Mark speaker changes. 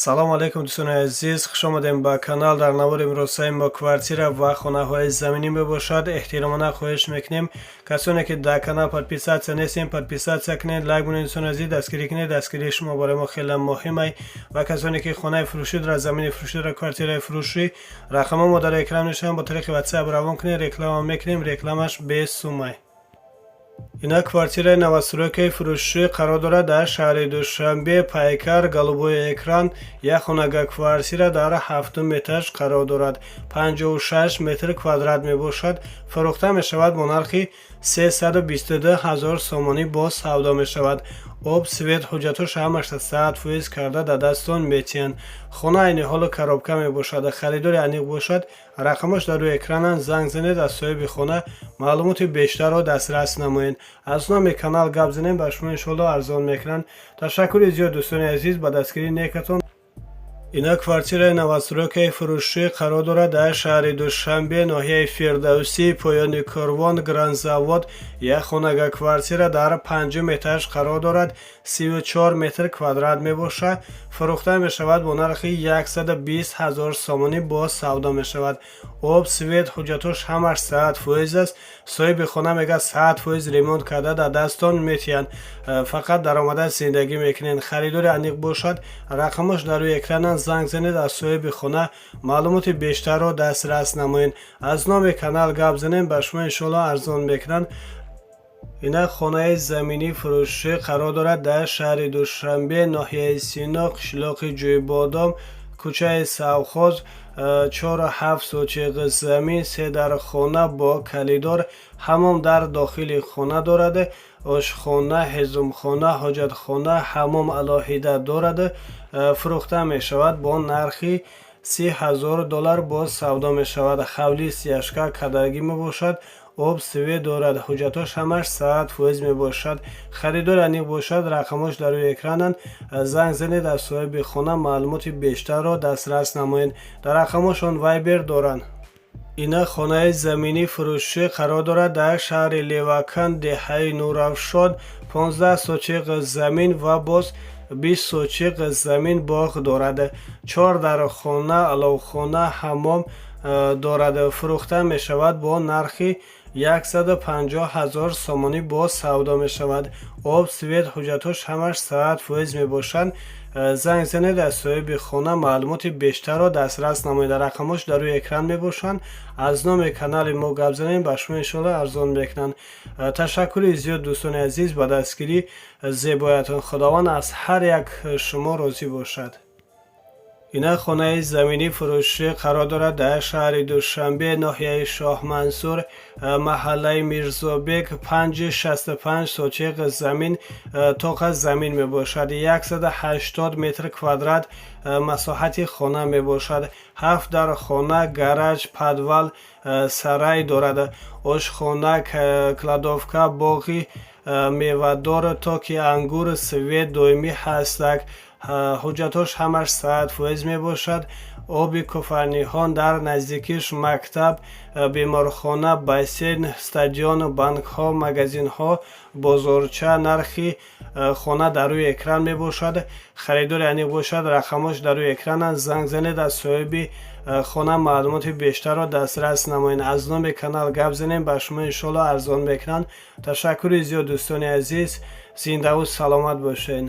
Speaker 1: Салому алейкум, дӯстони азиз, хуш омадем ба канал. Дар навори имрӯзаи мо квартира ва хонаҳои заминӣ мебошад. Эҳтиромона хоҳиш мекунем, касоне ки дар канал подписаться нестем, подписаться кунед, лайк монед. Дӯстони азиз, дастгирӣ кунед, дастгирии шумо барои мо хеле муҳим ай. Ва касоне ки хонаи фурӯшӣ дорад, замини фурӯшӣ дорад, квартираи фурӯшӣ, рақамҳо мо дар экран мешаванд, бо тариқи WhatsApp равон кунед, реклама мекунем, рекламаш бесумай. Ина квартираи новостройкаи фурӯшӣ қарор дорад дар шаҳри Душанбе, Пайкар, голубой экран. Як хонага квартира дар ҳафтум этаж қарор дорад, 56 метр квадрат мебошад. Фурӯхта мешавад бо нархи 322 ҳазор сомонӣ, боз савдо мешавад. Об, свет, ҳуҷҷатҳош ҳамаша 100% карда дар дастон метиҳанд. Хона айни ҳоло коробка мебошад. Харидори аниқ бошад, рақамош дар рӯи экрананд, занг занед, аз соҳиби хона маълумоти бештарро дастрас намоед. Аз номи канал гап занем, ба шумо иншоалло арзон мекунанд. Ташаккури зиёд, дӯстони азиз, ба дастгирии некатон. Ина квартираи новостройкаи фурӯшӣ қарор дорад дар шаҳри Душанбе, ноҳияи Фирдавсӣ, Поёни Корвон, Гранзавод. Як хонага квартира дар панҷум этаж қарор дорад, 34 метр квадрат мебошад. Фурӯхта мешавад бо нархи 120 ҳазор сомонӣ, боз савдо мешавад. Об, свет, ҳуҷҷатҳош ҳамаш 100% аст. Соҳиби хона мегӯяд, 100% ремонт карда дар дастон метиҳанд, фақат даромада зиндагӣ мекунед. Харидори аниқ бошад, рақамош дар рӯи экрананд, занг занед, аз соҳиби хона маълумоти бештарро дастрас намоед. Аз номи канал гап занем, ба шумо иншоалло арзон мекунанд. Ина хонаи заминӣ фурӯшӣ қарор дорад дар шаҳри Душанбе, ноҳияи Сино, қишлоқи Ҷӯйбодом, кӯчаи Савхоз, 4,7 сотиқ замин, се дар хона бо калидор, ҳамом дар дохили хона дорад, ошхона, ҳезумхона, ҳоҷатхона, ҳамом алоҳида дорад. Фурӯхта мешавад бо нархи 30 000 доллар, боз савдо мешавад. Ҳавлӣ стяжка кардагӣ мебошад, об, свет дорад, ҳуҷҷатҳош ҳамаш 100% мебошад. Харидор аниқ бошад, рақамҳош дар рӯи экрананд, занг занед, аз соҳиби хона маълумоти бештарро дастрас намоед. Дар рақамҳошон Вайбер доранд. Ина хонаи заминӣ фурӯшӣ қарор дорад дар шаҳри Леваканд, деҳаи Нурафшон, 15 сотиқ замин ва боз 20 сотиқ замин боғ дорад. Чор дар хона, аловхона, ҳаммом дорад. Фурӯхта мешавад бо нархи 150 ҳазор сомонӣ, боз савдо мешавад. Об, свет, ҳуҷҷатҳош ҳамаш 100% мебошанд. Занг занед, аз соҳиби хона маълумоти бештарро дастрас намоед. Рақамҳош дар рӯи экран мебошанд. Аз номи канали мо гап занем, ба шумо иншоалло арзон мекунанд. Ташаккури зиёд, дӯстони азиз, ба дастгирии зебоятон. Худованд аз ҳар як шумо розӣ бошад. Ина хонаи заминӣ фурӯшӣ қарор дорад дар шаҳри Душанбе, ноҳияи Шоҳмансур, маҳаллаи Мирзобек, 5,65 сотиқ замин, тоқа замин мебошад, 180 метр квадрат масоҳати хона мебошад. Ҳафт дар хона, гараж, подвал, сарай дорад, ошхона, кладовка, боғи мевадор, токи ангур, свет доимӣ ҳастак. Ҳуҷҷатҳош ҳамаш 100% мебошад. Оби Кофарниҳон дар наздикиш, мактаб, беморхона, бассейн, стадион, банкҳо, магазинҳо, бозорча. Нархи хона дар рӯи экран мебошад. Харидори аниқ бошад, рақамҳош дар рӯи экрананд, занг занед, аз соҳиби хона маълумоти бештарро дастрас намоед. Аз номи канал гап занем, ба шумо иншоалло арзон мекунанд. Ташаккури зиёд, дӯстони азиз, зиндаву саломат бошед.